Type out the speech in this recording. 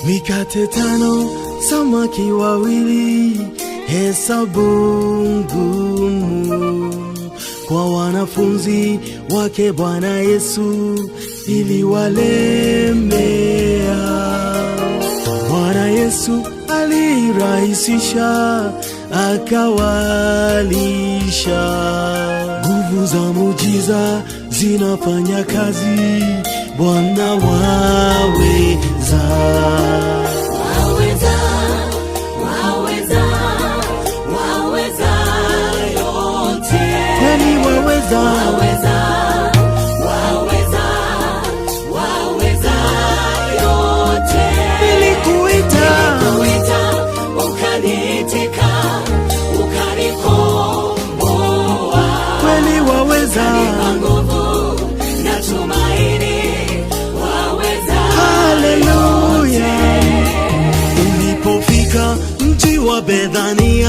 Mikate 5, samaki 2, hesabu ngumu kwa wanafunzi wake Bwana Yesu iliwalemea. Bwana Yesu alirahisisha, akawalisha. Nguvu za muujiza zinafanya kazi, Bwana waweza. Waweza, waweza, waweza yote. Kweli waweza, Waweza, waweza, waweza yote. Nilikuita, Nilikuita, ukaniitika, ukanikomboa. Kweli waweza. Ukanipa nguvu na tumaini, waweza. Haleluya. Ulipofika mji wa Bethania